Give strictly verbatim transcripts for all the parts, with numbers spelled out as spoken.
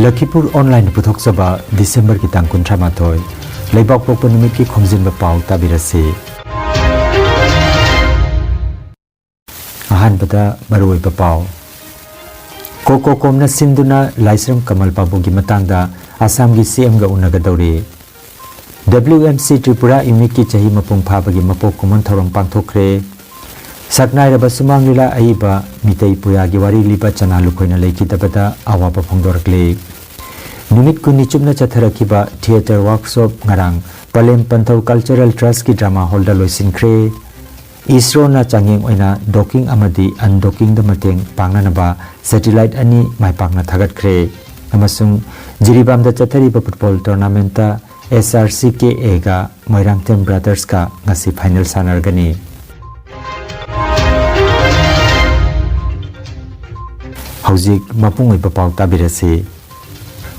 ꯂꯈꯤꯄꯨꯔ ꯑꯣꯟꯂꯥꯏꯟꯅ ꯄꯨꯊꯣꯛꯆꯕ ꯗꯤꯁꯦꯝꯕꯔꯒꯤ ꯇꯥꯡ ꯀꯨꯟꯊ꯭ꯔꯥ ꯃꯥꯊꯣꯏ, ꯂꯩꯕꯥꯛꯄꯣꯛꯄ ꯅꯨꯃꯤꯠꯀꯤ ꯈꯣꯝꯖꯤꯟꯕ ꯄꯥꯎ ꯇꯥꯕꯤꯔꯁꯤ꯫ ꯑꯍꯥꯟꯕꯗ ꯃꯔꯨꯑꯣꯏꯕ ꯄꯥꯎ꯫ ꯀꯣꯀꯣꯀꯣꯝꯅ ꯁꯤꯟꯗꯨꯅ ꯂꯥꯏꯁ꯭ꯔꯝ ꯀꯃꯜ ꯕꯥꯕꯨꯒꯤ ꯃꯇꯥꯡꯗ ꯑꯁꯥꯝꯒꯤ ꯁꯤ ꯑꯦꯝꯒ ꯎꯅꯒꯗꯧꯔꯤ꯫ ꯗꯕ꯭ꯂꯤꯎ ꯑꯦꯝ ꯁꯤ ꯇ꯭ꯔꯤꯄꯨꯔꯥ ꯌꯨꯅꯤꯠꯀꯤ ꯆꯍꯤ ꯃꯄꯨꯡ ꯐꯥꯕꯒꯤ ꯃꯄꯣꯛ ꯀꯨꯝꯑꯣꯟ ꯊꯧꯔꯝ ꯄꯥꯡꯊꯣꯛꯈ꯭ꯔꯦ꯫ ꯁꯛꯅꯥꯏꯔꯕ ꯁꯨꯃꯥꯡ ꯂꯤꯂꯥ ꯑꯏꯕ ꯃꯤꯇꯩ ꯄꯨꯌꯥꯒꯤ ꯋꯥꯔꯤ ꯂꯤꯕ ꯆꯅꯥ ꯂꯨꯈꯣꯏꯅ ꯂꯩꯈꯤꯗꯕꯗ ꯑꯋꯥꯕ ꯐꯣꯡꯗꯣꯔꯛꯂꯦ꯫ ꯅꯨꯃꯤꯠ ꯀꯨꯟꯅꯤ ꯆꯨꯞꯅ ꯆꯠꯊꯔꯛꯈꯤꯕ ꯊꯤꯌꯦꯇꯔ ꯋꯥꯔꯛꯁꯣꯞ ꯉꯔꯥꯡ ꯄꯂꯦꯝ ꯄꯟꯊꯧ ꯀꯜꯆꯔꯦꯜ ꯇ꯭ꯔꯁꯀꯤ ꯗ꯭ꯔꯃꯥ ꯍꯣꯜꯗ ꯂꯣꯏꯁꯤꯟꯈ꯭ꯔꯦ꯫ ꯏꯁꯔꯣꯅ ꯆꯥꯡꯌꯦꯡ ꯑꯣꯏꯅ ꯗꯣꯀꯤꯡ ꯑꯃꯗꯤ ꯑꯟꯗꯣꯀꯤꯡꯗ ꯃꯇꯦꯡ ꯄꯥꯡꯅꯅꯕ ꯁꯦꯇꯤꯂꯥꯏꯠ ꯑꯅꯤ ꯃꯥꯏ ꯄꯥꯛꯅ ꯊꯥꯒꯠꯈ꯭ꯔꯦ꯫ ꯑꯃꯁꯨꯡ ꯖꯤꯔꯤꯕꯥꯝꯗ ꯆꯠꯊꯔꯤꯕ ꯐꯨꯠꯕꯣꯜ ꯇꯣꯔꯅꯥꯃꯦꯟꯠꯇ ꯑꯦꯁ ꯑꯥꯔ ꯁꯤ ꯀꯦ ꯑꯦꯒ ꯃꯣꯏꯔꯥꯡꯊꯦꯝ ꯕ꯭ꯔꯥꯗꯔꯁꯀ ꯉꯁꯤ ꯐꯥꯏꯅꯦꯜ ꯁꯥꯟꯅꯔꯒꯅꯤ꯫ ꯍꯧꯖꯤꯛ ꯃꯄꯨꯡ ꯑꯣꯏꯕ ꯄꯥꯎ ꯇꯥꯕꯤꯔꯁꯤ꯫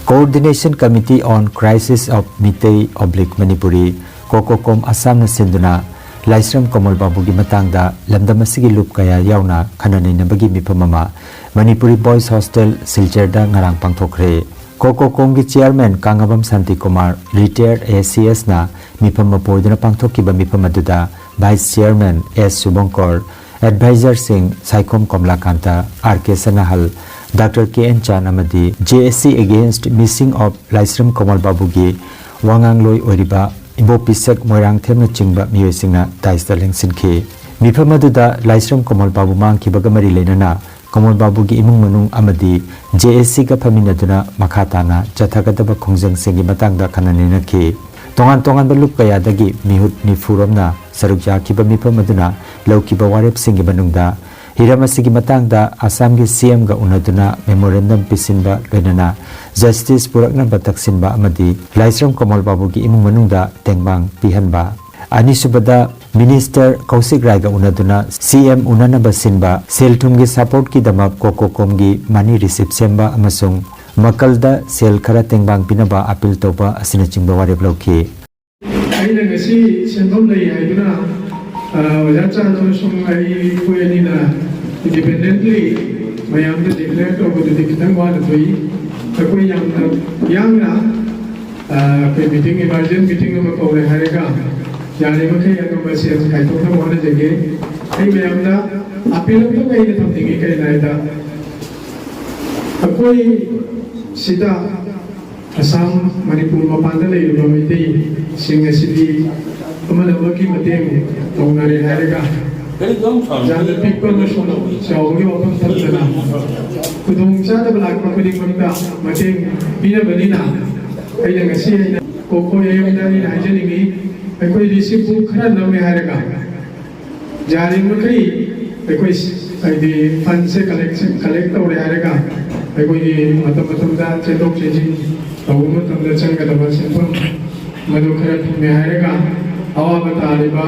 Coordination Committee on Crisis of Meitei oblique Manipuri, ꯀꯣꯀꯣꯀꯣꯝ ꯑꯁꯥꯝꯅ ꯁꯤꯟꯗꯨꯅ ꯂꯥꯏꯁ꯭ꯔꯝ ꯀꯃꯜ ꯕꯥꯕꯨꯒꯤ ꯃꯇꯥꯡꯗ ꯂꯝꯗꯝ ꯑꯁꯤꯒꯤ ꯂꯨꯞ ꯀꯌꯥ ꯌꯥꯎꯅ ꯈꯟꯅ ꯅꯩꯅꯕꯒꯤ ꯃꯤꯐꯝ ꯑꯃ ꯃꯅꯤꯄꯨꯔꯤ ꯕꯣꯏꯁ ꯍꯣꯁꯇꯦꯜ ꯁꯤꯜꯆꯔꯗ ꯉꯔꯥꯡ ꯄꯥꯡꯊꯣꯛꯈ꯭ꯔꯦ꯫ ꯀꯣꯀꯣꯀꯣꯝꯒꯤ chairman Kangabam Shantikumar, retired A C ꯑꯦꯁꯅ ꯃꯤꯐꯝ ꯃꯄꯨ ꯑꯣꯏꯗꯨꯅ ꯄꯥꯡꯊꯣꯛꯈꯤꯕ ꯃꯤꯐꯝ ꯑꯗꯨꯗ ꯚꯥꯏꯁ ꯆꯤꯌꯔꯃꯦꯟ ꯑꯦꯁ ꯁꯨꯕꯪꯀꯔ, ꯑꯦꯗꯚꯥꯏꯖꯔꯁꯤꯡ Saikhom Kamalakanta, R K Sanahal, doctor K N Chan ꯑꯃꯗꯤ J S C against missing of ꯂꯥꯏꯁ꯭ꯔꯝ ꯀꯃꯜ ꯕꯥꯕꯨꯒꯤ ꯋꯥꯉꯥꯡꯂꯣꯏ ꯑꯣꯏꯔꯤꯕ ꯏꯕꯣꯄꯤꯁꯛ ꯃꯣꯏꯔꯥꯡꯊꯦꯝꯅꯆꯤꯡꯕ ꯃꯤꯑꯣꯏꯁꯤꯡꯅ ꯗꯥꯏꯁꯇ ꯂꯦꯡꯁꯤꯟꯈꯤ꯫ ꯃꯤꯐꯝ ꯑꯗꯨꯗ ꯂꯥꯏꯁ꯭ꯔꯝ ꯀꯃꯜ ꯕꯥꯕꯨ ꯃꯥꯡꯈꯤꯕꯒ ꯃꯔꯤ ꯂꯩꯅꯅ ꯀꯃꯜ ꯕꯥꯕꯨꯒꯤ ꯏꯃꯨꯡ ꯃꯅꯨꯡ ꯑꯃꯗꯤ ꯖꯦ ꯑꯦꯁ ꯁꯤꯒ ꯐꯝꯃꯤꯟꯅꯗꯨꯅ ꯃꯈꯥ ꯇꯥꯅ ꯆꯠꯊꯒꯗꯕ ꯈꯣꯡꯖꯪꯁꯤꯡꯒꯤ ꯃꯇꯥꯡꯗ ꯈꯟꯅ ꯅꯩꯅꯈꯤ꯫ ꯇꯣꯉꯥꯟ ꯇꯣꯉꯥꯟꯕ ꯂꯨꯞ ꯀꯌꯥꯗꯒꯤ ꯃꯤꯍꯨꯠ ꯅꯤꯐꯨ ꯔꯣꯝꯅ ꯁꯔꯨꯛ ꯌꯥꯈꯤꯕ ꯃꯤꯐꯝ ꯑꯗꯨꯅ ꯂꯧꯈꯤꯕ ꯋꯥꯔꯦꯞꯁꯤꯡꯒꯤ ꯃꯅꯨꯡꯗ ꯍꯤꯔꯝ ꯑꯁꯤꯒꯤ ꯃꯇꯥꯡꯗ ꯑꯁꯥꯝꯒꯤ ꯁꯤ ꯑꯦꯝꯒ ꯎꯅꯗꯨꯅ memorandum ꯄꯤꯁꯤꯟꯕ ꯂꯣꯏꯅꯅ justice ꯄꯨꯔꯛꯅꯕ ꯇꯛꯁꯤꯟꯕ ꯑꯃꯗꯤ ꯂꯥꯏꯁ꯭ꯔꯝ ꯀꯃꯜ ꯕꯥꯕꯨꯒꯤ ꯏꯃꯨꯡ ꯃꯅꯨꯡꯗ ꯇꯦꯡꯕꯥꯡ ꯄꯤꯍꯟꯕ꯫ ꯑꯅꯤꯁꯨꯕꯗ, ꯃꯤꯅꯤꯁꯇꯔ ꯀꯧꯁꯤꯛ ꯔꯥꯏꯒ ꯎꯅꯗꯨꯅ ꯁꯤ ꯑꯦꯝ ꯎꯅꯅꯕ ꯁꯤꯟꯕ, ꯁꯦꯜ ꯊꯨꯝꯒꯤ ꯁꯄꯣꯔꯠꯀꯤꯗꯃꯛ ꯀꯣꯀꯣꯀꯣꯝꯒꯤ money receipt ꯁꯦꯝꯕ ꯑꯃꯁꯨꯡ ꯃꯀꯜꯗ ꯁꯦꯜ ꯈꯔ ꯇꯦꯡꯕꯥꯡ ꯄꯤꯅꯕ ꯑꯥꯄꯤꯜ ꯇꯧꯕ ꯑꯁꯤꯅꯆꯤꯡꯕ ꯋꯥꯔꯦꯞ ꯂꯧꯈꯤ꯫ ꯑꯩꯅ ꯉꯁꯤ ꯁꯦꯟꯐꯝ ꯂꯩ ꯍꯥꯏꯗꯨꯅ, ꯑ, ꯑꯣꯖꯥ ꯆꯥꯟ ꯑꯃꯁꯨꯡ ꯑꯩ, ꯑꯩꯈꯣꯏ ꯑꯅꯤꯅ independently ꯃꯌꯥꯝꯗ declare ꯇꯧꯕꯗꯨꯗꯤ ꯈꯤꯇꯪ ꯋꯥꯅ ꯊꯣꯛꯏ꯫ ꯑꯩꯈꯣꯏ ꯌꯥꯝꯅ ꯌꯥꯡꯅ, ꯑ, ꯑꯩꯈꯣꯏ ꯃꯤꯇꯤꯡ, ꯏꯃꯥꯔꯖꯦꯟ ꯃꯤꯇꯤꯡ ꯑꯃ ꯀꯧꯔꯦ ꯍꯥꯏꯔꯒ ꯌꯥꯔꯤꯃꯈꯩ ꯑꯉꯝꯕ ꯁꯦꯜ ꯀꯥꯏꯊꯣꯛꯅꯕ ꯍꯣꯠꯅꯖꯒꯦ꯫ ꯑꯩ ꯃꯌꯥꯝꯗ ꯑꯄꯤꯜ ꯑꯃꯈꯛ ꯑꯩꯅ ꯊꯝꯅꯤꯡꯉꯤ꯫ ꯀꯩꯅꯣ ꯍꯥꯏꯗ, ꯑꯩꯈꯣꯏ ꯁꯤꯗ ꯑꯁꯥꯝ, ꯃꯅꯤꯄꯨꯔ ꯃꯄꯥꯟꯗ ꯂꯩꯔꯤꯕ ꯃꯩꯇꯩꯁꯤꯡ ꯑꯁꯤꯗꯤ ꯑꯃꯅ ꯑꯃꯒꯤ ꯃꯇꯦꯡ ꯇꯧꯅꯔꯦ ꯍꯥꯏꯔꯒ, ꯌꯥꯝꯅ ꯄꯤꯛꯄ ꯑꯃꯁꯨꯡ ꯆꯥꯎꯕꯒꯤ ꯋꯥꯐꯝ ꯊꯝꯗꯅ, ꯈꯨꯗꯣꯡꯆꯥꯗꯕ ꯂꯥꯛꯄ ꯈꯨꯗꯤꯡꯃꯛꯇ ꯃꯇꯦꯡ ꯄꯤꯅꯕꯅꯤꯅ, ꯑꯩꯅ ꯉꯁꯤ ꯑꯩꯅ ꯀꯣꯀꯣ ꯑꯦꯝꯗ ꯑꯩꯅ ꯍꯥꯏꯖꯅꯤꯡꯉꯤ, ꯑꯩꯈꯣꯏ ꯔꯤꯁꯤꯞ ꯕꯨꯛ ꯈꯔ ꯅꯝꯃꯦ ꯍꯥꯏꯔꯒ, ꯌꯥꯔꯤꯕꯃꯈꯩ ꯑꯩꯈꯣꯏ, ꯍꯥꯏꯗꯤ, ꯐꯟꯁꯦ ꯀꯂꯦꯛꯁꯟ, ꯀꯂꯦꯛ ꯇꯧꯔꯦ ꯍꯥꯏꯔꯒ, ꯑꯩꯈꯣꯏꯒꯤ ꯃꯇꯝ ꯃꯇꯝꯗ ꯆꯦꯟꯊꯣꯛ ꯆꯦꯟꯁꯤꯟ ꯇꯧꯕ ꯃꯇꯝꯗ ꯆꯪꯒꯗꯕ ꯁꯦꯟꯐꯝ ꯃꯗꯨ ꯈꯔ ꯊꯝꯃꯦ ꯍꯥꯏꯔꯒ, ꯑꯋꯥꯕ ꯇꯥꯔꯤꯕ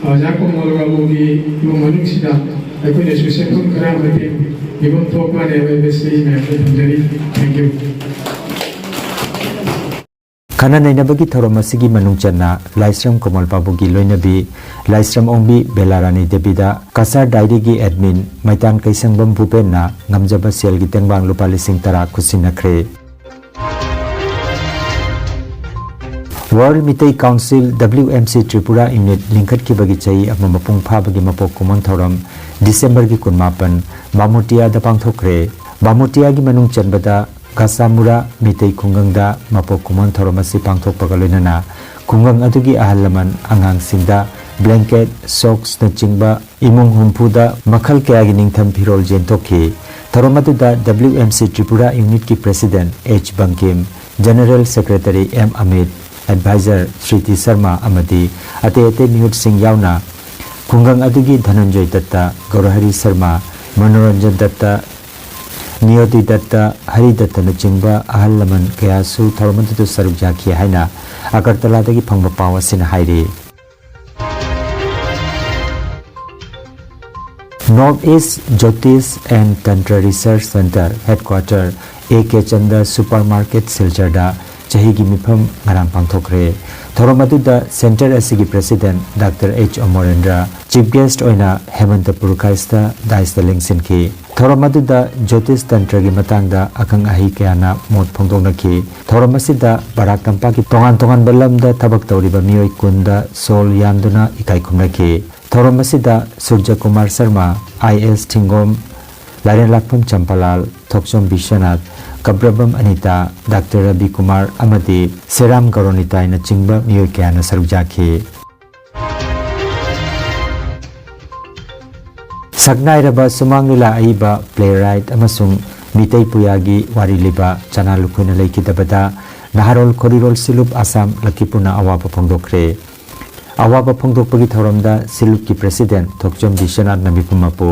ꯑꯣꯖꯥ ꯀꯣꯃꯣꯜ ꯕꯥꯕꯨꯒꯤ ꯏꯃꯨꯡ ꯃꯅꯨꯡꯁꯤꯗ ꯑꯩꯈꯣꯏꯅꯁꯨ ꯁꯦꯟꯐꯝ ꯈꯔ ꯃꯇꯦꯡ ꯄꯤꯐꯝ ꯊꯣꯛꯄꯅꯦ ꯍꯥꯏꯕꯁꯤ ꯃꯌꯥꯝꯗ ꯊꯝꯖꯔꯤ꯫ Thank you. ꯈꯟꯅ ꯅꯩꯅꯕꯒꯤ ꯊꯧꯔꯝ ꯑꯁꯤꯒꯤ ꯃꯅꯨꯡ ꯆꯟꯅ ꯂꯥꯏꯁ꯭ꯔꯝ ꯀꯃꯜ ꯕꯥꯕꯨꯒꯤ ꯂꯣꯏꯅꯕꯤ ꯂꯥꯏꯁ꯭ꯔꯝ ꯑꯣꯡꯕꯤ ꯕꯦꯂꯥꯔꯥꯅꯤ ꯗꯦꯕꯤꯗ ꯀꯆꯥꯔ ꯗꯥꯏꯔꯤꯒꯤ ꯑꯦꯗꯃꯤꯟ ꯃꯩꯇꯥꯟ ꯀꯩꯁꯪꯕꯝ ꯚꯨꯄꯦꯟꯅ ꯉꯝꯖꯕ ꯁꯦꯜꯒꯤ ꯇꯦꯡꯕꯥꯡ ꯂꯨꯄꯥ ꯂꯤꯁꯤꯡ ꯇꯔꯥ ꯈꯨꯠꯁꯤꯟꯅꯈ꯭ꯔꯦ꯫ World Meitei Council, W M C, Tripura Unit ꯂꯤꯡꯈꯠꯈꯤꯕꯒꯤ ꯆꯍꯤ ꯑꯃ ꯃꯄꯨꯡ ꯐꯥꯕꯒꯤ ꯃꯄꯣꯛ ꯀꯨꯝꯑꯣꯟ ꯊꯧꯔꯝ ꯗꯤꯁꯦꯝꯕꯔꯒꯤ ꯀꯨꯟꯃꯥꯄꯟ ꯕꯥꯃꯣꯇꯤꯌꯥꯗ ꯄꯥꯡꯊꯣꯛꯈ꯭ꯔꯦ꯫ ꯕꯥꯃꯣꯇꯤꯌꯥꯒꯤ ꯃꯅꯨꯡ ꯆꯟꯕꯗ ꯀꯁꯥꯃꯨꯔꯥ ꯃꯤꯇꯩ ꯈꯨꯡꯒꯪꯗ ꯃꯄꯣꯛ ꯀꯨꯝꯑꯣꯟ ꯊꯧꯔꯝ ꯑꯁꯤ ꯄꯥꯡꯊꯣꯛꯄꯒ ꯂꯣꯏꯅꯅ ꯈꯨꯡꯒꯪ ꯑꯗꯨꯒꯤ ꯑꯍꯜ ꯂꯃꯟ ꯑꯉꯥꯡꯁꯤꯡꯗ blanket, socks ꯅꯆꯤꯡꯕ ꯏꯃꯨꯡ ꯍꯨꯝꯐꯨꯗ ꯃꯈꯜ ꯀꯌꯥꯒꯤ ꯅꯤꯡꯊꯝ ꯐꯤꯔꯣꯜ ꯌꯦꯟꯊꯣꯛꯈꯤ꯫ ꯊꯧꯔꯝ ꯑꯗꯨꯗ W M C Tripura Unit ꯀꯤ President H Bangkim, General Secretary M Amit, Advisor ꯁ꯭ꯔꯤꯇꯤ Sharma ꯑꯃꯗꯤ ꯑꯇꯩ ꯑꯇꯩ ꯃꯤꯍꯨꯠꯁꯤꯡ ꯌꯥꯎꯅ ꯈꯨꯡꯒꯪ ꯑꯗꯨꯒꯤ ꯙꯅꯟꯖꯣꯏ ꯗꯠꯇ, ꯒꯧꯔꯍꯔꯤ ꯁꯔꯃ, ꯃꯅꯣꯔꯟꯖꯟ ꯗꯠꯇ, ꯅꯤꯌꯣꯇꯤ ꯗꯠꯇ, ꯍꯔꯤ ꯗꯠꯇꯅꯆꯤꯡꯕ ꯑꯍꯜ ꯂꯃꯟ ꯀꯌꯥꯁꯨ ꯊꯧꯔꯝ ꯑꯗꯨꯗ ꯁꯔꯨꯛ ꯌꯥꯈꯤ ꯍꯥꯏꯅ ꯑꯒꯔꯇꯂꯥꯗꯒꯤ ꯐꯪꯕ ꯄꯥꯎ ꯑꯁꯤꯅ ꯍꯥꯏꯔꯤ꯫ North East Jyotish and Tantra Research Centre Headquarter A K Chanda Supermarket ꯁꯤꯜꯆꯔꯗ ꯆꯍꯤꯒꯤ ꯃꯤꯐꯝ ꯉꯔꯥꯡ ꯄꯥꯡꯊꯣꯛꯈ꯭ꯔꯦ꯫ ꯊꯧꯔꯝ ꯑꯗꯨꯗ ꯁꯦꯟꯇꯔ ꯑꯁꯤꯒꯤ president doctor H Amarendra, chief guest ꯑꯣꯏꯅ ꯍꯦꯃꯟꯇ ꯄꯨꯔꯀꯥꯏꯁꯇ ꯗꯥꯏꯁꯇ ꯂꯦꯡꯁꯤꯟꯈꯤ꯫ ꯊꯧꯔꯝ ꯑꯗꯨꯗ ꯖ꯭ꯌꯣꯇꯤꯁ ꯇꯟꯇ꯭ꯔꯒꯤ ꯃꯇꯥꯡꯗ ꯑꯈꯪ ꯑꯍꯩ ꯀꯌꯥꯅ ꯃꯣꯠ ꯐꯣꯡꯗꯣꯛꯅꯈꯤ꯫ ꯊꯧꯔꯝ ꯑꯁꯤꯗ ꯕꯔꯥꯛ ꯇꯝꯄꯥꯛꯀꯤ ꯇꯣꯉꯥꯟ ꯇꯣꯉꯥꯟꯕ ꯂꯝꯗ ꯊꯕꯛ ꯇꯧꯔꯤꯕ ꯃꯤꯑꯣꯏ ꯀꯨꯟꯗ ꯁꯣꯜ ꯌꯥꯟꯗꯨꯅ ꯏꯀꯥꯏ ꯈꯨꯝꯅꯈꯤ꯫ ꯊꯧꯔꯝ ꯑꯁꯤꯗ ꯁꯨꯔꯖ ꯀꯨꯃꯥꯔ ꯁꯔꯃ, ꯑꯥꯏ ꯑꯦꯁ ꯊꯤꯡꯒꯣꯝ, ꯂꯥꯏꯔꯦꯟꯂꯥꯛꯐꯝ ꯆꯝꯄꯥꯂꯥꯜ, ꯊꯣꯛꯆꯣꯝ ꯕꯤꯁ꯭ꯋꯅꯥꯊ, ꯀꯕ꯭ꯔꯕꯝ ꯑꯅꯤꯇꯥ, ꯗꯥꯛꯇꯔ ꯔꯕꯤ ꯀꯨꯃꯥꯔ ꯑꯃꯗꯤ ꯁꯦꯔꯥꯝ ꯒꯧꯔꯣꯅꯤꯇꯥꯏꯅꯆꯤꯡꯕ ꯃꯤꯑꯣꯏ ꯀꯌꯥꯅ ꯁꯔꯨꯛ ꯌꯥꯈꯤ꯫ ꯁꯛꯅꯥꯏꯔꯕ ꯁꯨꯃꯥꯡ ꯂꯤꯂꯥ ꯑꯏꯕ, playwright ꯑꯃꯁꯨꯡ ꯃꯤꯇꯩ ꯄꯨꯌꯥꯒꯤ ꯋꯥꯔꯤ ꯂꯤꯕ ꯆꯅꯥ ꯂꯨꯈꯣꯏꯅ ꯂꯩꯈꯤꯗꯕꯗ ꯅꯍꯥꯔꯣꯜ ꯈꯣꯔꯤꯔꯣꯜ ꯁꯤꯂꯨꯞ ꯑꯁꯥꯝ ꯂꯛꯈꯤꯄꯨꯔꯅ ꯑꯋꯥꯕ ꯐꯣꯡꯗꯣꯛꯈ꯭ꯔꯦ꯫ ꯑꯋꯥꯕ ꯐꯣꯡꯗꯣꯛꯄꯒꯤ ꯊꯧꯔꯝꯗ ꯁꯤꯂꯨꯞꯀꯤ ꯄ꯭ꯔꯦꯁꯤꯗꯦꯟꯠ ꯊꯣꯛꯆꯣꯝ ꯕꯤꯁ꯭ꯋꯅꯥꯊꯅ ꯃꯤꯄꯨꯝ ꯑꯄꯨ,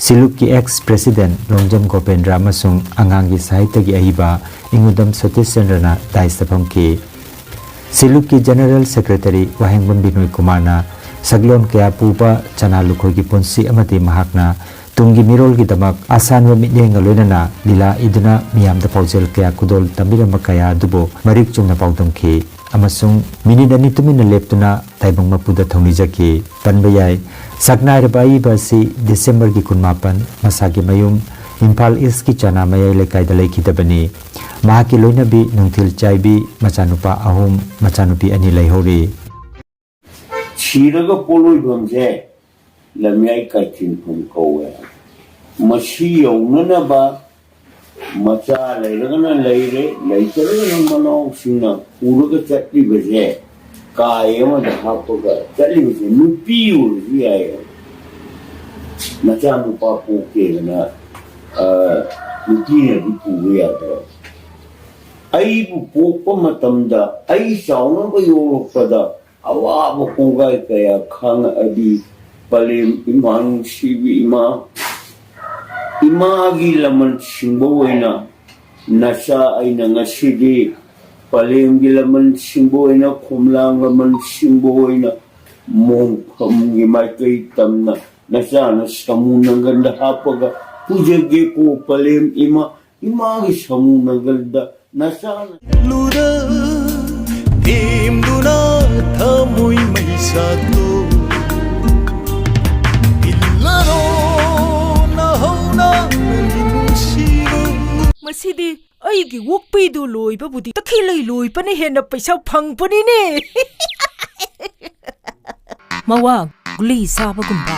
ꯁꯤꯂꯨꯞꯀꯤ ꯑꯦꯛꯁ ꯄ꯭ꯔꯦꯁꯤꯗꯦꯟꯠ ꯂꯣꯡꯖꯝ ꯒꯣꯄꯦꯟꯗ꯭ꯔ ꯑꯃꯁꯨꯡ ꯑꯉꯥꯡꯒꯤ ꯁꯥꯍꯤꯇ꯭ꯌꯒꯤ ꯑꯏꯕ ꯏꯉꯨꯗꯝ ꯁꯇꯤꯁ ꯆꯟꯗ꯭ꯔꯅ ꯗꯥꯏꯁꯇ ꯐꯝꯈꯤ꯫ ꯁꯤꯂꯨꯞꯀꯤ ꯖꯦꯅꯔꯦꯜ ꯁꯦꯀ꯭ꯔꯦꯇꯔꯤ ꯋꯥꯍꯦꯡꯕꯝ ꯕꯤꯅꯣꯏ ꯀꯨꯃꯥꯔꯅ ꯁꯛꯂꯣꯟ ꯀꯌꯥ ꯄꯨꯕ ꯆꯅꯥ ꯂꯨꯈꯣꯏꯒꯤ ꯄꯨꯟꯁꯤ ꯑꯃꯗꯤ ꯃꯍꯥꯛꯅ ꯇꯨꯡꯒꯤ ꯃꯤꯔꯣꯜꯒꯤꯗꯃꯛ ꯑꯁꯥꯟꯕ ꯃꯤꯠꯌꯦꯡꯒ ꯂꯣꯏꯅꯅ ꯂꯤꯂꯥ ꯏꯗꯨꯅ ꯃꯤꯌꯥꯝꯗ ꯄꯥꯎꯖꯦꯜ ꯀꯌꯥ ꯈꯨꯗꯣꯜ ꯇꯝꯕꯤꯔꯝꯕ ꯀꯌꯥ ꯑꯗꯨꯕꯨ ꯃꯔꯤꯛ ꯆꯨꯝꯅ ꯄꯥꯎꯗꯝꯈꯤ ꯑꯃꯁꯨꯡ ꯃꯤꯅꯤꯠ ꯑꯅꯤ ꯇꯨꯃꯤꯟꯅ ꯂꯦꯞꯇꯨꯅ ꯇꯥꯏꯕꯪ ꯃꯄꯨꯗ ꯊꯧꯅꯤꯖꯈꯤ꯫ ꯄꯟꯕ ꯌꯥꯏ, ꯁꯛꯅꯥꯏꯔꯕ ꯑꯏꯕ ꯑꯁꯤ ꯗꯤꯁꯦꯝꯕꯔꯒꯤ ꯀꯨꯟꯃꯥꯄꯟ ꯃꯁꯥꯒꯤ ꯃꯌꯨꯝ ꯏꯝꯐꯥꯜ ꯏꯁ꯭ꯠꯀꯤ ꯆꯅꯥ ꯃꯌꯥꯏ ꯂꯩꯀꯥꯏꯗ ꯂꯩꯈꯤꯗꯕꯅꯤ꯫ ꯃꯍꯥꯛꯀꯤ ꯂꯣꯏꯅꯕꯤ ꯅꯨꯡꯊꯤꯜ ꯆꯥꯏꯕꯤ, ꯃꯆꯥꯅꯨꯄꯥ ꯑꯍꯨꯝ, ꯃꯆꯥꯅꯨꯄꯤ ꯑꯅꯤ ꯂꯩꯍꯧꯔꯤ꯫ ꯁꯤꯔꯒ ꯄꯣꯠꯂꯣꯏꯐꯝꯁꯦ ꯂꯝꯌꯥꯏ ꯀꯥꯏꯊꯤꯟꯐꯝ ꯀꯧꯋꯦ꯫ ꯃꯁꯤ ꯌꯧꯅꯅꯕ ꯃꯆꯥ ꯂꯩꯔꯒꯅ ꯂꯩꯔꯦ, ꯂꯩꯇ꯭ꯔꯒꯅ ꯃꯅꯥꯎꯁꯤꯡꯅ ꯄꯨꯔꯒ ꯆꯠꯂꯤꯕꯁꯦ, ꯀꯥꯏ ꯑꯃꯗ ꯍꯥꯞꯄꯒ ꯆꯠꯂꯤꯕꯁꯦ ꯅꯨꯄꯤ ꯑꯣꯏꯔꯁꯨ ꯌꯥꯏꯌꯦ꯫ ꯅꯆꯥꯅꯨꯄꯥ ꯄꯣꯛꯀꯦꯗꯅ, ꯑ, ꯅꯨꯄꯤꯅꯗꯤ ꯄꯨꯕ ꯌꯥꯗ꯭ꯔꯣ? ꯑꯩꯕꯨ ꯄꯣꯛꯄ ꯃꯇꯝꯗ, ꯑꯩ ꯆꯥꯎꯅꯕ ꯌꯣꯛꯂꯛꯄꯗ ꯑꯋꯥꯕ ꯀꯣꯡꯒꯥꯏ ꯀꯌꯥ ꯈꯥꯡꯉꯛꯑꯗꯤ, ꯄꯂꯦꯝ ꯏꯃꯥ, ꯅꯨꯡꯁꯤꯕꯤ ꯏꯃꯥ, ꯏꯃꯥꯒꯤ ꯂꯃꯟ ꯁꯤꯡꯕ ꯑꯣꯏꯅ ꯅꯆꯥ ꯑꯩꯅ ꯉꯁꯤꯗꯤ ꯄꯂꯦꯝꯒꯤ ꯂꯃꯟ ꯁꯤꯡꯕ ꯑꯣꯏꯅ, ꯈꯣꯝꯂꯥꯡ ꯂꯃꯟ ꯁꯤꯡꯕ ꯑꯣꯏꯅ, ꯃꯣꯡꯐꯝꯒꯤ ꯃꯥꯏꯀꯩ ꯇꯝꯅ ꯅꯆꯥꯅ ꯁꯥꯃꯨ ꯅꯪꯒꯟꯗ ꯍꯥꯞꯄꯒ ꯄꯨꯖꯒꯦꯀꯣ ꯄꯂꯦꯝ ꯏꯃꯥ, ꯏꯃꯥꯒꯤ ꯁꯥꯃꯨ ꯅꯪꯒꯟꯗ ꯅꯆꯥꯅ ꯂꯨꯔ ꯊꯦꯝꯗꯨꯅ ꯊꯃꯣꯏ ꯃꯩꯁꯥꯗꯣ ꯏꯜꯂꯔꯣ ꯅꯍꯧꯅ ꯅꯪꯒꯤ ꯅꯨꯡꯁꯤꯕ꯫ ꯃꯁꯤꯗꯤ ꯑꯩꯒꯤ ꯑꯣꯛꯄꯤꯗꯨ ꯂꯣꯏꯕꯕꯨꯗꯤ ꯇꯈꯦꯜꯂꯩ ꯂꯣꯏꯕꯅ ꯍꯦꯟꯅ ꯄꯩꯁꯥ ꯐꯪꯕꯅꯤꯅꯦ꯫ ꯃꯋꯥ ꯒꯨꯂꯤ ꯆꯥꯕꯒꯨꯝꯕ,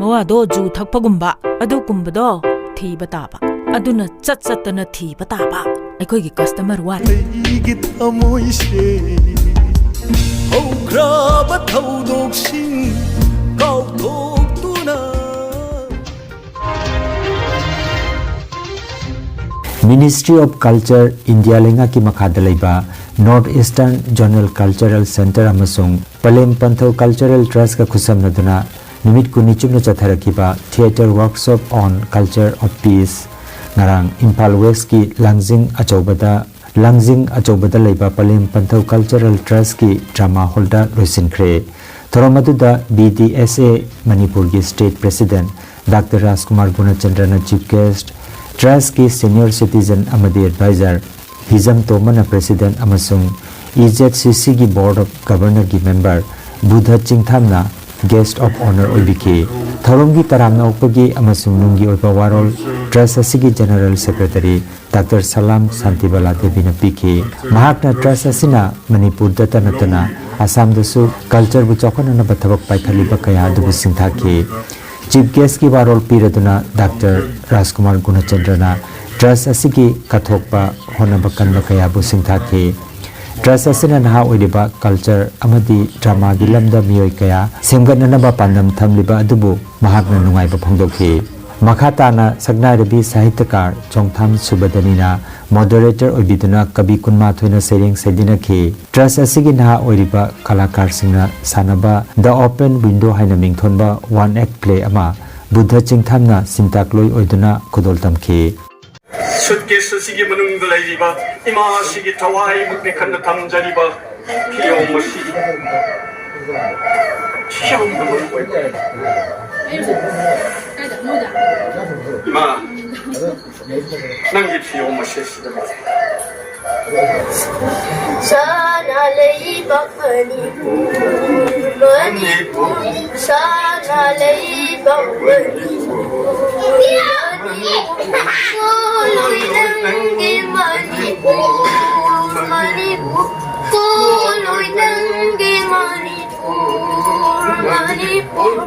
ꯃꯋꯥꯗꯣ ꯖꯨ ꯊꯛꯄꯒꯨꯝꯕ, ꯑꯗꯨꯒꯨꯝꯕꯗꯣ ꯊꯤꯕ ꯇꯥꯕ꯫ ꯑꯗꯨꯅ ꯆꯠ ꯆꯠꯇꯅ ꯊꯤꯕ ꯇꯥꯕ꯫ ꯑꯩꯈꯣꯏꯒꯤ ꯀꯁꯇꯃꯔ ꯋꯥꯠꯂꯤ꯫ ꯑꯩꯒꯤ ꯊꯃꯣꯏꯁꯦ ꯍꯧꯈ꯭ꯔꯕ ꯊꯧꯗꯣꯛꯁꯤꯡ ꯀꯥꯎꯊꯣꯛꯇꯨꯅ꯫ Ministry of Culture, ꯏꯟꯗꯤꯌꯥ ꯂꯩꯉꯥꯛꯀꯤ ꯃꯈꯥꯗ ꯂꯩꯕ North Eastern Zonal Cultural Centre ꯑꯃꯁꯨꯡ ꯄꯂꯦꯝ ꯄꯟꯊꯧ Cultural Trustꯀ ꯈꯨꯠꯁꯝꯅꯗꯨꯅ ꯅꯨꯃꯤꯠ ꯀꯨꯟꯅꯤ ꯆꯨꯞꯅ ꯆꯠꯊꯔꯛꯈꯤꯕ Theatre Workshop on Culture of Peace ꯉꯔꯥꯡ ꯏꯝꯐꯥꯜ Westꯀꯤ ꯂꯥꯡꯖꯤꯡ ꯑꯆꯧꯕꯗ, ꯂꯥꯡꯖꯤꯡ ꯑꯆꯧꯕꯗ ꯂꯩꯕ ꯄꯂꯦꯝ ꯄꯟꯊꯧ Cultural Trustꯀꯤ drama hallꯗ ꯂꯣꯏꯁꯤꯟꯈ꯭ꯔꯦ꯫ ꯊꯧꯔꯝ ꯑꯗꯨꯗ B D S A ꯃꯅꯤꯄꯨꯔꯒꯤ State President Doctor ꯔꯥꯖꯀꯨꯃꯥꯔ ꯒꯨꯅꯆꯟꯗ꯭ꯔꯅ Chief Guest, Trustꯀꯤ Senior Citizen ꯑꯃꯗꯤ Advisor ꯍꯤꯖꯝ ꯇꯣꯝꯕꯅ President ꯑꯃꯁꯨꯡ E Z C Cꯒꯤ Board of Governorꯒꯤ member Buddha ꯆꯤꯡꯊꯥꯝꯅ Guest of Honour ꯑꯣꯏꯕꯤꯈꯤ꯫ ꯊꯧꯔꯝꯒꯤ ꯇꯔꯥꯝꯅ ꯑꯣꯛꯄꯒꯤ ꯑꯃꯁꯨꯡ ꯅꯨꯡꯒꯤ ꯑꯣꯏꯕ ꯋꯥꯔꯣꯜ Trust ꯑꯁꯤꯒꯤ General Secretary Doctor ꯁꯂꯥꯝ ꯁꯥꯟꯇꯤꯕꯂꯥ ꯗꯦꯕꯤꯅ ꯄꯤꯈꯤ꯫ ꯃꯍꯥꯛꯅ Trust ꯑꯁꯤꯅ ꯃꯅꯤꯄꯨꯔꯗꯇ ꯅꯠꯇꯅ ꯑꯁꯥꯝꯗꯁꯨ cultureꯕꯨ ꯆꯥꯎꯈꯠꯅꯅꯕ ꯊꯕꯛ ꯄꯥꯏꯈꯠꯂꯤꯕ ꯀꯌꯥ ꯑꯗꯨꯕꯨ ꯁꯤꯡꯊꯥꯈꯤ꯫ Chief Guestꯀꯤ ꯋꯥꯔꯣꯜ ꯄꯤꯔꯗꯨꯅ Doctor ꯔꯥꯖꯀꯨꯃꯥꯔ ꯒꯨꯅꯆꯟꯗ꯭ꯔꯅ Trust ꯑꯁꯤꯒꯤ ꯀꯠꯊꯣꯛꯄ ꯍꯣꯠꯅꯕ ꯀꯟꯕ ꯀꯌꯥꯕꯨ ꯁꯤꯡꯊꯥꯈꯤ꯫ Trust ꯑꯁꯤꯅ ꯅꯍꯥ ꯑꯣꯏꯔꯤꯕ culture ꯑꯃꯗꯤ dramaꯒꯤ ꯂꯝꯗ ꯃꯤꯑꯣꯏ ꯀꯌꯥ ꯁꯦꯝꯒꯠꯅꯅꯕ ꯄꯥꯟꯗꯝ ꯊꯝꯂꯤꯕ ꯑꯗꯨꯕꯨ ꯃꯍꯥꯛꯅ ꯅꯨꯡꯉꯥꯏꯕ ꯐꯣꯡꯗꯣꯛꯈꯤ꯫ ꯃꯈꯥ ꯇꯥꯅ ꯁꯛꯅꯥꯏꯔꯕꯤ ꯁꯥꯍꯤꯇ꯭ꯌꯀꯥꯔ ꯆꯣꯡꯊꯥꯝ ꯁꯨꯕꯗꯅꯤꯅ moderator ꯑꯣꯏꯕꯤꯗꯨꯅ ꯀꯕꯤ ꯀꯨꯟꯃꯥꯊꯣꯏꯅ ꯁꯩꯔꯦꯡ ꯁꯩꯗꯤꯟꯅꯈꯤ꯫ Trust ꯑꯁꯤꯒꯤ ꯅꯍꯥ ꯑꯣꯏꯔꯤꯕ ꯀꯂꯥꯀꯥꯔꯁꯤꯡꯅ ꯁꯥꯟꯅꯕ The Open Window ꯍꯥꯏꯅ ꯃꯤꯡꯊꯣꯟꯕ one act play ꯑꯃ ꯕꯨꯙ ꯆꯤꯡꯊꯥꯝꯅ ꯁꯤꯟꯇꯥꯛꯂꯣꯏ ꯑꯣꯏꯗꯨꯅ ꯈꯨꯗꯣꯜ ꯇꯝꯈꯤ꯫ Suitcase ꯑꯁꯤꯒꯤ ꯃꯅꯨꯡꯗ ꯂꯩꯔꯤꯕ ꯏꯃꯥ ꯑꯁꯤꯒꯤ ꯊꯋꯥꯏ ꯃꯨꯛꯅꯤ ꯈꯟꯅ ꯊꯝꯖꯔꯤꯕ ꯐꯤꯌꯣꯝ ꯑꯁꯤ ꯌꯥꯝꯅ ꯃꯔꯨ ꯑꯣꯏꯕ꯫ ꯏꯃꯥ, ꯅꯪꯒꯤ ꯐꯤꯌꯣꯝ ꯑꯁꯤ ꯁꯤꯗ ꯂꯩ꯫ ꯁꯅꯥ ꯂꯩꯕꯥꯛ ꯃꯅꯤꯄꯨꯔ, ꯃꯅꯤꯄꯨꯔ, ꯁꯅꯥ ꯂꯩꯕꯥꯛ ꯃꯅꯤꯄꯨꯔ, ꯃꯅꯤꯄꯨꯔ, ꯀꯣꯂꯣꯏ ꯅꯪꯒꯤ ꯃꯅꯤꯄꯨꯔ, ꯃꯅꯤꯄꯨꯔ, ꯀꯣꯂꯣꯏ ꯅꯪꯒꯤ Manipur, Manipur.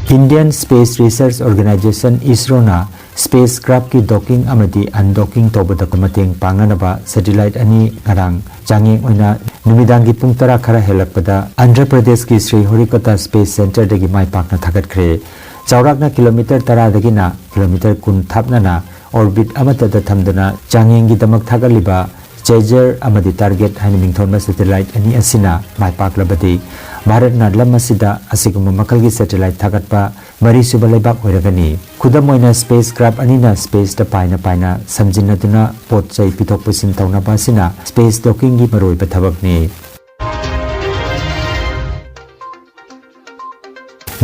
Indian Space Research Organisation, ISROꯅ spacecraftꯀꯤ docking ꯑꯃꯗꯤ undockingꯇꯧꯕꯗ ꯃꯇꯦꯡ ꯄꯥꯡꯅꯅꯕ satellite ꯑꯅꯤ ꯉꯔꯥꯡ ꯆꯥꯡꯌꯦꯡ ꯑꯣꯏꯅ ꯅꯨꯃꯤꯗꯥꯡꯒꯤ ꯄꯨꯡ ꯇꯔꯥ ꯈꯔ ꯍꯦꯜꯂꯛꯄꯗ ꯑꯟꯙ꯭ꯔ ꯄ꯭ꯔꯗꯦꯁꯀꯤ ꯁ꯭ꯔꯤ ꯍꯣꯔꯤꯀꯣꯇꯥ space centreꯗꯒꯤ ꯃꯥꯏ ꯄꯥꯛꯅ ꯊꯥꯒꯠꯈ꯭ꯔꯦ꯫ ꯆꯥꯎꯔꯥꯛꯅ kilometre ꯇꯔꯥꯗꯒꯤꯅ kilometre ꯀꯨꯟ ꯊꯥꯞꯅꯅ orbit ꯑꯃꯠꯇꯗ ꯊꯝꯗꯨꯅ ꯆꯥꯡꯌꯦꯡꯒꯤꯗꯃꯛ ꯊꯥꯒꯠꯂꯤꯕ ꯆꯦꯖꯔ ꯑꯃꯗꯤ ꯇꯥꯔꯒꯦꯠ ꯍꯥꯏꯅ ꯃꯤꯡꯊꯣꯟꯕ satellite ꯑꯅꯤ ꯑꯁꯤꯅ ꯃꯥꯏ ꯄꯥꯛꯂꯕꯗꯤ ꯚꯥꯔꯠꯅ ꯂꯝ ꯑꯁꯤꯗ ꯑꯁꯤꯒꯨꯝꯕ ꯃꯈꯜꯒꯤ satellite ꯊꯥꯒꯠꯄ ꯃꯔꯤꯁꯨꯕ ꯂꯩꯕꯥꯛ ꯑꯣꯏꯔꯒꯅꯤ꯫ ꯈꯨꯗꯝ ꯑꯣꯏꯅ, spacecraft ꯑꯅꯤꯅ spaceꯇ ꯄꯥꯏꯅ ꯄꯥꯏꯅ ꯁꯝꯖꯤꯟꯅꯗꯨꯅ ꯄꯣꯠ ꯆꯩ ꯄꯤꯊꯣꯛ ꯄꯤꯁꯤꯟ ꯇꯧꯅꯕ ꯑꯁꯤꯅ space dockingꯒꯤ ꯃꯔꯨꯑꯣꯏꯕ ꯊꯕꯛꯅꯤ꯫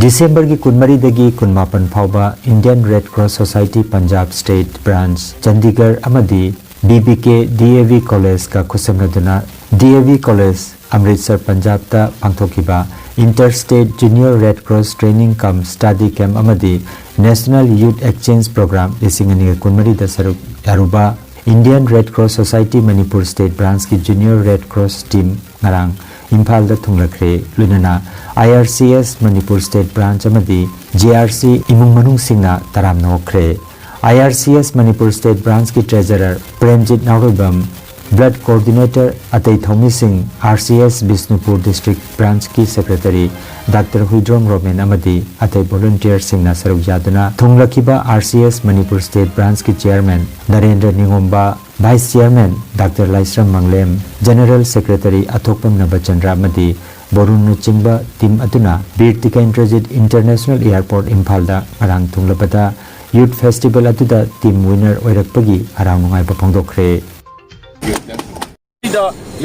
ꯗꯤꯁꯦꯝꯕꯔꯒꯤ ꯀꯨꯟꯃꯔꯤꯗꯒꯤ ꯀꯨꯟꯃꯥꯄꯟ ꯐꯥꯎꯕ Indian Red Cross Society Punjab State Branch, Chandigarh ꯑꯃꯗꯤ B B K D A V Collegeꯀ ꯈꯨꯠꯁꯝꯅꯗꯨꯅ D A V College, Amritsar, ꯄꯟꯖꯥꯕꯇ ꯄꯥꯡꯊꯣꯛꯈꯤꯕ Inter State Junior Red Cross Training cum Study Camp ꯑꯃꯗꯤ National Youth Exchange Program ꯂꯤꯁꯤꯡ ꯑꯅꯤꯒ ꯀꯨꯟꯃꯔꯤꯗ ꯁꯔꯨꯛ ꯌꯥꯔꯨꯕ Indian Red Cross Society Manipur State Branchꯀꯤ Junior Red Cross Team ꯉꯔꯥꯡ ꯏꯝꯐꯥꯜꯗ ꯊꯨꯡꯂꯈ꯭ꯔꯦ꯫ ꯂꯣꯏꯅꯅ I R C S Manipur State Branch ꯑꯃꯗꯤ J R C ꯏꯃꯨꯡ ꯃꯅꯨꯡꯁꯤꯡꯅ ꯇꯔꯥꯝꯅ ꯑꯣꯛꯈ꯭ꯔꯦ꯫ I R C S Manipur State Branchꯀꯤ Treasurer Premjit ꯅꯥꯎꯔꯣꯏꯕꯝ, Blood Coordinator ꯑꯇꯩ ꯊꯧꯃꯤꯁꯤꯡ, R C S Bishnupur District Branchꯀꯤ Secretary Doctor Huidrom Roman ꯑꯃꯗꯤ ꯑꯇꯩ volunteerꯁꯤꯡꯅ ꯁꯔꯨꯛ ꯌꯥꯗꯨꯅ ꯊꯨꯡꯂꯈꯤꯕ R C S Manipur State Branchꯀꯤ Chairman Narendra ꯅꯤꯉꯣꯝꯕ, Vice Chairman Doctor ꯂꯥꯏꯁ꯭ꯔꯝ ꯃꯪꯂꯦꯝ, General Secretary ꯑꯊꯣꯛꯄꯝ ꯅꯕꯆꯟꯗ꯭ꯔ ꯑꯃꯗꯤ ꯕꯣꯔꯨꯟꯅꯆꯤꯡꯕ team ꯑꯗꯨꯅ Bir Tikendrajit International Airport ꯏꯝꯐꯥꯜꯗ ꯉꯔꯥꯡ ꯊꯨꯡꯂꯕꯗ Youth Festival ꯑꯗꯨꯗ team winner ꯑꯣꯏꯔꯛꯄꯒꯤ ꯍꯔꯥꯎ ꯅꯨꯡꯉꯥꯏꯕ ꯐꯣꯡꯗꯣꯛꯈ꯭ꯔꯦ꯫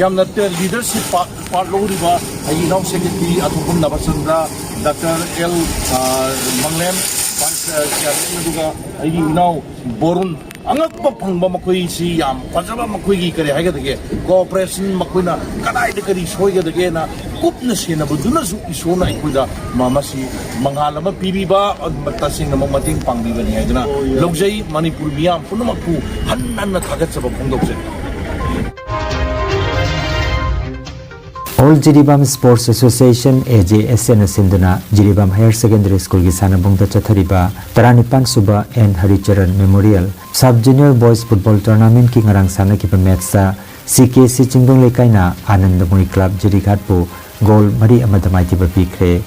ꯌꯥꯝꯅ ꯂꯤꯗꯔꯁꯤꯞ ꯄꯥꯔꯠ ꯂꯧꯔꯤꯕ ꯑꯩꯒꯤ ꯏꯅꯥꯎ ꯁꯦꯀ꯭ꯔꯦꯇꯔꯤ ꯑꯊꯣꯛꯄꯝ ꯅꯕꯆꯟꯗ꯭ꯔ, ꯗꯥꯛꯇꯔ ꯑꯦꯜ, ꯑ, ꯃꯪꯂꯦꯝ, ꯚꯥꯏꯁ, ꯑ, ꯆꯤꯌꯥꯔꯃꯦꯟ, ꯑꯗꯨꯒ ꯑꯩꯒꯤ ꯏꯅꯥꯎ ꯕꯣꯔꯨꯟ, ꯑꯉꯛꯄ ꯐꯪꯕ ꯃꯈꯣꯏꯁꯤ ꯌꯥꯝ ꯐꯖꯕ, ꯃꯈꯣꯏꯒꯤ ꯀꯔꯤ ꯍꯥꯏꯒꯗꯒꯦ, ꯀꯣꯑꯣꯄꯔꯦꯁꯟ, ꯃꯈꯣꯏꯅ ꯀꯗꯥꯏꯗ ꯀꯔꯤ ꯁꯣꯏꯒꯗꯒꯦꯅ ꯀꯨꯞꯅ ꯁꯦꯟꯅꯕꯗꯨꯅꯁꯨ ꯏꯁꯣꯔꯅ ꯑꯩꯈꯣꯏꯗ ꯃ-, ꯃꯁꯤ ꯃꯉꯥꯜ ꯑꯃ ꯄꯤꯕꯤꯕ, ꯇꯁꯦꯡꯅꯃꯛ ꯃꯇꯦꯡ ꯄꯥꯡꯕꯤꯕꯅꯤ ꯍꯥꯏꯗꯨꯅ ꯂꯧꯖꯩ꯫ ꯃꯅꯤꯄꯨꯔ ꯃꯤꯌꯥꯝ ꯄꯨꯝꯅꯃꯛꯄꯨ ꯍꯟꯅ ꯍꯟꯅ ꯊꯥꯒꯠꯆꯕ ꯐꯣꯡꯗꯣꯛꯆꯔꯤ꯫ All Jiribam Sports Association, A J S A ꯅ ꯁꯤꯟꯗꯨꯅ ꯖꯤꯔꯤꯕꯥꯝ ꯍꯥꯌꯔ ꯁꯦꯀꯦꯟꯗꯔꯤ ꯁ꯭ꯀꯨꯜꯒꯤ ꯁꯥꯟꯅꯕꯨꯡꯗ ꯆꯠꯊꯔꯤꯕ ꯇꯔꯥꯅꯤꯄꯥꯟ ꯁꯨꯕ N Haricharan memorial sub junior boys football ꯇꯣꯔꯅꯥꯃꯦꯟꯠꯀꯤ ꯉꯔꯥꯡ ꯁꯥꯟꯅꯈꯤꯕ ꯃꯦꯠꯆꯇ ꯁꯤ ꯀꯦ ꯁꯤ ꯆꯤꯡꯗꯣꯡ ꯂꯩꯀꯥꯏꯅ ꯑꯥꯅꯟꯗꯃꯣꯏ ꯀ꯭ꯂꯕ ꯖꯤꯔꯤꯘꯥꯠꯄꯨ ꯒꯣꯜ ꯃꯔꯤ ꯑꯃꯗ ꯃꯥꯏꯊꯤꯕ ꯄꯤꯈ꯭ꯔꯦ꯫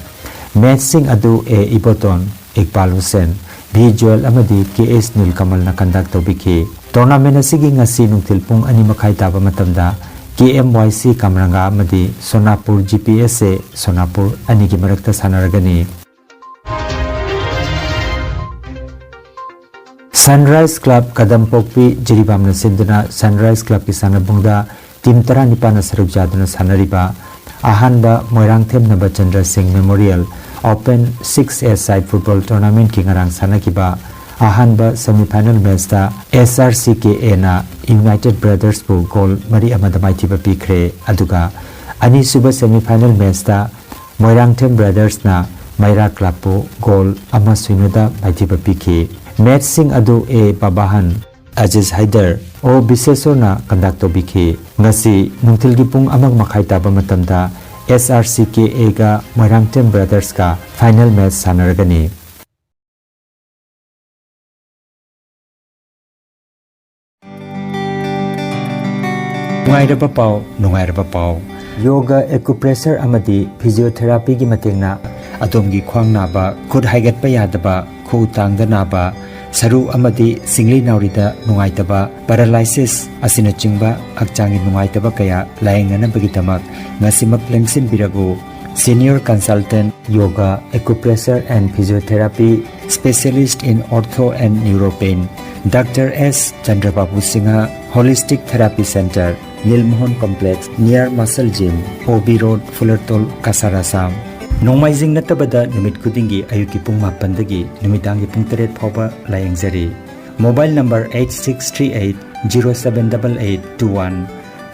ꯃꯦꯠꯆꯁꯤꯡ ꯑꯗꯨ ꯑꯦ ꯏꯕꯣꯇꯣꯟ, ꯏꯛꯕꯥꯜ ꯍꯨꯁꯦꯟ, ꯚꯤ ꯖꯣꯌꯦꯜ ꯑꯃꯗꯤ ꯀꯦ ꯑꯦꯁ ꯅꯤꯜꯀꯃꯜꯅ ꯀꯟꯗꯛ ꯇꯧꯕꯤꯈꯤ꯫ ꯇꯣꯔꯅꯥꯃꯦꯟꯠ ꯑꯁꯤꯒꯤ ꯉꯁꯤ ꯅꯨꯡꯊꯤꯜ ꯄꯨꯡ ꯑꯅꯤ ꯃꯈꯥꯏ ꯇꯥꯕ ꯃꯇꯝꯗ ꯀꯦ ꯑꯦꯝ ꯋꯥꯏ ꯁꯤ ꯀꯝꯔꯪꯒꯥ ꯑꯃꯗꯤ ꯁꯣꯅꯥꯄꯨꯔ ꯖꯤ ꯄꯤ ꯑꯦꯁ ꯑꯦ ꯁꯣꯅꯥꯄꯨꯔ ꯑꯅꯤꯒꯤ ꯃꯔꯛꯇ ꯁꯥꯟꯅꯔꯒꯅꯤ꯫ ꯁꯟꯔꯥꯏꯖ ꯀ꯭ꯂꯕ ꯀꯗꯝꯄꯣꯛꯄꯤ ꯖꯤꯔꯤꯕꯥꯝꯅ ꯁꯤꯟꯗꯨꯅ ꯁꯟꯔꯥꯏꯖ ꯀ꯭ꯂꯕꯀꯤ ꯁꯥꯟꯅꯕꯨꯡꯗ ꯇꯤꯝ ꯇꯔꯥꯅꯤꯄꯥꯟꯅ ꯁꯔꯨꯛ ꯌꯥꯗꯨꯅ ꯁꯥꯟꯅꯔꯤꯕ ꯑꯍꯥꯟꯕ ꯃꯣꯏꯔꯥꯡꯊꯦꯝ ꯅꯕꯆꯟꯗ꯭ꯔ ꯁꯤꯡ ꯃꯦꯃꯣꯔꯤꯌꯦꯜ ꯑꯣꯄꯟ ꯁꯤꯛꯁ ꯑꯦ ꯁꯥꯏꯗ ꯐꯨꯠꯕꯣꯜ ꯇꯣꯔꯅꯥꯃꯦꯟꯠꯀꯤ ꯉꯔꯥꯡ ꯁꯥꯟꯅꯈꯤꯕ ꯑꯍꯥꯟꯕ ꯁꯦꯃꯤꯐꯥꯏꯅꯦꯜ ꯃꯦꯠꯆꯇ ꯑꯦꯁ ꯑꯥꯔ ꯁꯤ ꯀꯦ ꯑꯦꯅ ꯌꯨꯅꯥꯏꯇꯦꯗ ꯕ꯭ꯔꯗꯔꯁꯄꯨ ꯒꯣꯜ ꯃꯔꯤ ꯑꯃꯗ ꯃꯥꯏꯊꯤꯕ ꯄꯤꯈ꯭ꯔꯦ꯫ ꯑꯗꯨꯒ ꯑꯅꯤꯁꯨꯕ ꯁꯦꯃꯤꯐꯥꯏꯅꯦꯜ ꯃꯦꯠꯆꯇ ꯃꯣꯏꯔꯥꯡꯊꯦꯝ ꯕ꯭ꯔꯗꯔꯁꯅ ꯃꯩꯔꯥ ꯀ꯭ꯂꯕꯄꯨ ꯒꯣꯜ ꯑꯃ ꯁꯨꯏꯅꯗ ꯃꯥꯏꯊꯤꯕ ꯄꯤꯈꯤ꯫ ꯃꯦꯠꯆꯁꯤꯡ ꯑꯗꯨ ꯑꯦ ꯕꯥꯕꯥꯍꯟ, ꯑꯖꯤꯖ ꯍꯥꯏꯗꯔ, ꯑꯣ ꯕꯤꯁꯦꯁꯣꯔꯅ ꯀꯟꯗꯛ ꯇꯧꯕꯤꯈꯤ꯫ ꯉꯁꯤ ꯅꯨꯡꯊꯤꯜꯒꯤ ꯄꯨꯡ ꯑꯃ ꯃꯈꯥꯏ ꯇꯥꯕ ꯃꯇꯝꯗ ꯑꯦꯁ ꯑꯥꯔ ꯁꯤ ꯀꯦ ꯑꯦꯒ ꯃꯣꯏꯔꯥꯡꯊꯦꯝ ꯕ꯭ꯔꯗꯔꯁꯀ ꯐꯥꯏꯅꯦꯜ ꯃꯦꯠꯆ ꯁꯥꯟꯅꯔꯒꯅꯤ꯫ ꯅꯨꯡꯉꯥꯏꯔꯕ ꯄꯥꯎ, ꯅꯨꯡꯉꯥꯏꯔꯕ ꯄꯥꯎ꯫ ꯌꯣꯒ, ꯑꯦꯀꯨꯄ꯭ꯔꯦꯁꯔ ꯑꯃꯗꯤ ꯐꯤꯖꯤꯑꯣꯊꯦꯔꯥꯄꯤꯒꯤ ꯃꯇꯦꯡꯅ ꯑꯗꯣꯝꯒꯤ ꯈ꯭ꯋꯥꯡ ꯅꯥꯕ, ꯈꯨꯠ ꯍꯥꯏꯒꯠꯄ ꯌꯥꯗꯕ, ꯈꯨꯎ ꯇꯥꯡꯗ ꯅꯥꯕ, ꯁꯔꯨ ꯑꯃꯗꯤ ꯁꯤꯡꯂꯤ ꯅꯥꯎꯔꯤꯗ ꯅꯨꯡꯉꯥꯏꯇꯕ, ꯄꯦꯔꯥꯂꯥꯏꯁꯤꯁ ꯑꯁꯤꯅꯆꯤꯡꯕ ꯍꯛꯆꯥꯡꯒꯤ ꯅꯨꯡꯉꯥꯏꯇꯕ ꯀꯌꯥ ꯂꯥꯌꯦꯡꯅꯅꯕꯒꯤꯗꯃꯛ ꯉꯁꯤꯃꯛ ꯂꯦꯡꯁꯤꯟꯕꯤꯔꯛꯎ꯫ Senior Consultant, Yoga, Acupressure and Physiotherapy, Specialist in Ortho and Neuropain, Doctor S Chandrababu Singha, Holistic Therapy Center, Nilmohan Complex, near Marshall Gym, O B Road, Fulartol, Cachar, Assam꯫ ꯅꯣꯡꯃꯥꯏꯖꯤꯡ ꯅꯠꯇꯕꯗ ꯅꯨꯃꯤꯠ ꯈꯨꯗꯤꯡꯒꯤ ꯑꯌꯨꯛꯀꯤ ꯄꯨꯡ ꯃꯥꯄꯟꯗꯒꯤ ꯅꯨꯃꯤꯗꯥꯡꯒꯤ ꯄꯨꯡ ꯇꯔꯦꯠ ꯐꯥꯎꯕ ꯂꯥꯌꯦꯡꯖꯔꯤ꯫ Mobile number eight six three eight zero seven double eight two one꯫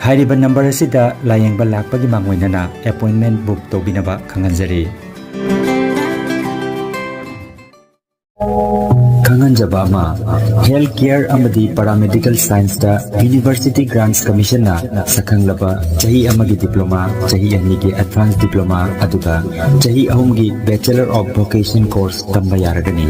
ꯍꯥꯏꯔꯤꯕ ꯅꯝꯕꯔ ꯑꯁꯤꯗ ꯂꯥꯌꯦꯡꯕ ꯂꯥꯛꯄꯒꯤ ꯃꯥꯡꯑꯣꯏꯅꯅ appointment book ꯇꯧꯕꯤꯅꯕ ꯈꯪꯍꯟꯖꯔꯤ꯫ ꯈꯪꯍꯟꯖꯕ ꯑꯃ, health care ꯑꯃꯗꯤ paramedical scienceꯇ University Grants Commissionꯅ ꯁꯛꯈꯪꯂꯕ ꯆꯍꯤ ꯑꯃꯒꯤ diploma, ꯆꯍꯤ ꯑꯅꯤꯒꯤ advanced diploma, ꯑꯗꯨꯒ ꯆꯍꯤ ꯑꯍꯨꯝꯒꯤ Bachelor of Vocation course ꯇꯝꯕ ꯌꯥꯔꯒꯅꯤ꯫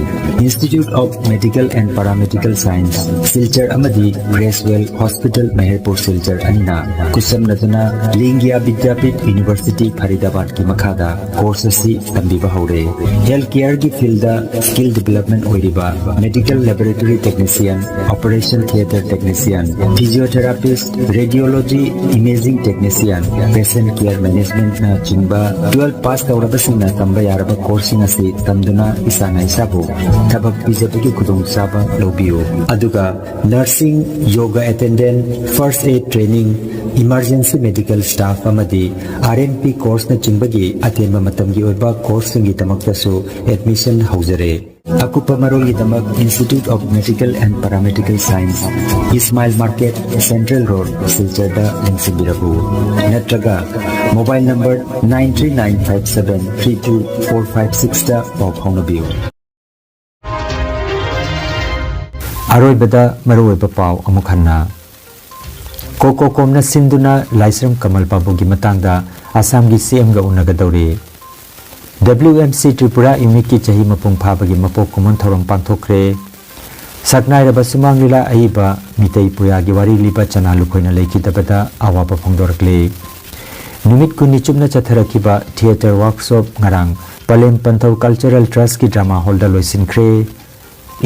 Institute of Medical and Paramedical Science, Silchar ꯑꯃꯗꯤ Creswell Hospital, ꯃꯍꯦꯔꯄꯨꯔ, ꯁꯤꯜꯆꯔ ꯑꯅꯤꯅ ꯈꯨꯠꯁꯝꯅꯗꯨꯅ ꯂꯤꯡꯒꯤꯌꯥ ꯕꯤꯗ꯭ꯌꯥꯄꯤꯊ University, ꯐꯔꯤꯗꯥꯕꯥꯗꯀꯤ ꯃꯈꯥꯗ course ꯑꯁꯤ ꯇꯝꯕꯤꯕ ꯍꯧꯔꯦ꯫ Health careꯒꯤ fieldꯗ skill development ꯑꯣꯏꯔꯤꯕ medical laboratory technician, operation theatre technician, physiotherapist, radiology, imaging technician, patient care managementꯅ ꯆꯤꯡꯕ twelve pass ꯇꯧꯔꯕꯁꯤꯡꯅ ꯇꯝꯕ ꯌꯥꯔꯕ courseꯁꯤꯡ ꯑꯁꯤ ꯇꯝꯗꯨꯅ ꯏꯁꯥꯅ ꯏꯁꯥꯕꯨ ꯊꯕꯛ ꯄꯤꯖꯕꯒꯤ ꯈꯨꯗꯣꯡꯆꯥꯕ ꯂꯧꯕꯤꯌꯨ꯫ ꯑꯗꯨꯒ nursing, yoga attendant, first aid training, emergency medical staff ꯑꯃꯗꯤ R N P courseꯅꯆꯤꯡꯕꯒꯤ ꯑꯇꯦꯟꯕ ꯃꯇꯝꯒꯤ ꯑꯣꯏꯕ courseꯁꯤꯡꯒꯤꯗꯃꯛꯇꯁꯨ admission ꯍꯧꯖꯔꯦ꯫ ꯑꯀꯨꯞꯄ ꯃꯔꯣꯜꯒꯤꯗꯃꯛ Institute of Medical and Paramedical Science, Ismail Market, Central Road, ꯁꯤꯜꯆꯔꯗ ꯂꯦꯡꯁꯤꯟꯕꯤꯔꯛꯎ꯫ ꯅꯠꯇ꯭ꯔꯒ mobile number nine three nine five seven three two four five sixꯇ ꯄꯥꯎ ꯐꯥꯎꯅꯕꯤꯌꯨ꯫ ꯑꯔꯣꯏꯕꯗ ꯃꯔꯨꯑꯣꯏꯕ ꯄꯥꯎ ꯑꯃꯨꯛ ꯍꯟꯅ꯫ ꯀꯣꯀꯣꯀꯣꯝꯅ ꯁꯤꯟꯗꯨꯅ ꯂꯥꯏꯁ꯭ꯔꯝ ꯀꯃꯜ ꯕꯥꯕꯨꯒꯤ ꯃꯇꯥꯡꯗ ꯑꯁꯥꯝꯒꯤ C Mꯒ ꯎꯅꯒꯗꯧꯔꯤ꯫ W M C Tripura Unitꯀꯤ ꯆꯍꯤ ꯃꯄꯨꯡ ꯐꯥꯕꯒꯤ ꯃꯄꯣꯛ ꯀꯨꯝꯑꯣꯟ ꯊꯧꯔꯝ ꯄꯥꯡꯊꯣꯛꯈ꯭ꯔꯦ꯫ ꯁꯛꯅꯥꯏꯔꯕ ꯁꯨꯃꯥꯡ ꯂꯤꯂꯥ ꯑꯏꯕ ꯃꯤꯇꯩ ꯄꯨꯌꯥꯒꯤ ꯋꯥꯔꯤ ꯂꯤꯕ ꯆꯅꯥ ꯂꯨꯈꯣꯏꯅ ꯂꯩꯈꯤꯗꯕꯗ ꯑꯋꯥꯕ ꯐꯣꯡꯗꯣꯔꯛꯂꯤ꯫ ꯅꯨꯃꯤꯠ ꯀꯨꯟꯅꯤ ꯆꯨꯞꯅ ꯆꯠꯊꯔꯛꯈꯤꯕ theatre workshop ꯉꯔꯥꯡ ꯄꯂꯦꯝ ꯄꯟꯊꯧ Cultural Trustꯀꯤ drama hallꯗ ꯂꯣꯏꯁꯤꯟꯈ꯭ꯔꯦ꯫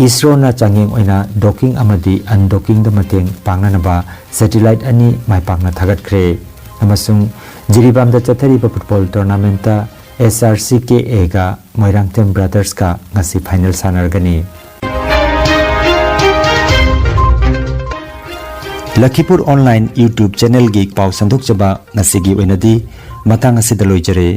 ꯏꯁꯔꯣꯅ ꯆꯥꯡꯌꯦꯡ ꯑꯣꯏꯅ docking ꯑꯃꯗꯤ undockingꯗ ꯃꯇꯦꯡ ꯄꯥꯡꯅꯅꯕ satellite ꯑꯅꯤ ꯃꯥꯏ ꯄꯥꯛꯅ ꯊꯥꯒꯠꯈ꯭ꯔꯦ꯫ ꯑꯃꯁꯨꯡ ꯖꯤꯔꯤꯕꯥꯝꯗ ꯆꯠꯊꯔꯤꯕ football tournamentꯇ S R C K Aꯒ Moirangthem Brothersꯀ ꯉꯁꯤ final ꯁꯥꯟꯅꯔꯒꯅꯤ꯫ ꯂꯈꯤꯄꯨꯔ ꯑꯣꯟꯂꯥꯏꯟ YouTube ꯆꯦꯅꯦꯜꯒꯤ ꯄꯥꯎ ꯁꯟꯗꯣꯛꯆꯕ ꯉꯁꯤꯒꯤ ꯑꯣꯏꯅꯗꯤ ꯃꯇꯥꯡ ꯑꯁꯤꯗ ꯂꯣꯏꯖꯔꯦ꯫